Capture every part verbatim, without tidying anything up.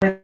Ayun,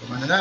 gumana na.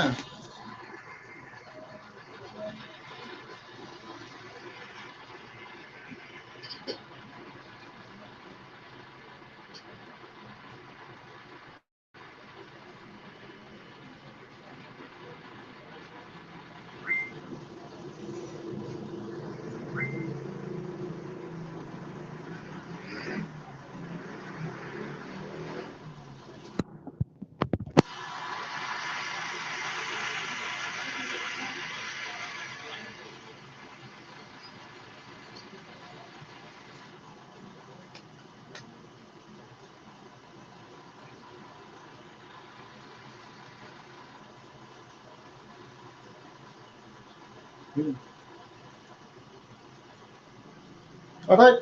Alright.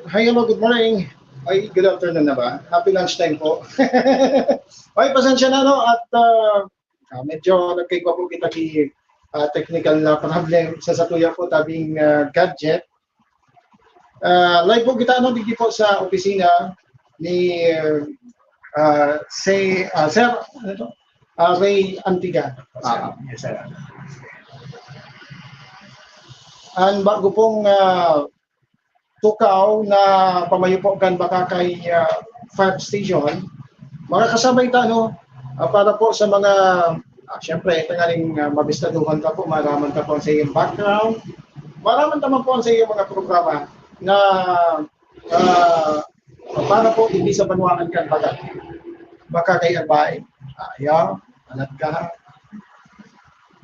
Hi, hello, good morning. Ay, good afternoon na ba? Happy lunchtime po. Ay, pasensya na, no? At ah, ah, medyo nagkaigwa po kita ki ah, technical na problem sa satuya po tabing ah, gadget. Ah, live po kita, no, digdi po sa opisina ni ah, say, ah, Sir, ano to? Ah, Ray Antiga. Ah, yes, sir. Ang bago pong ah, tukaw na pamayo po kan Bacacay ah, Fire Station, makakasabay ta, no? Ah, para po sa mga, ah, siyempre, tanganing ah, mabistaduhan ta po, maraman ta po ang sa iyong background, maraman ta man po ang sa iyong mga programa na ah, para po hindi sa banwaan kan baga. Bacacay Arbae. Ah, yaw, alat ka ha.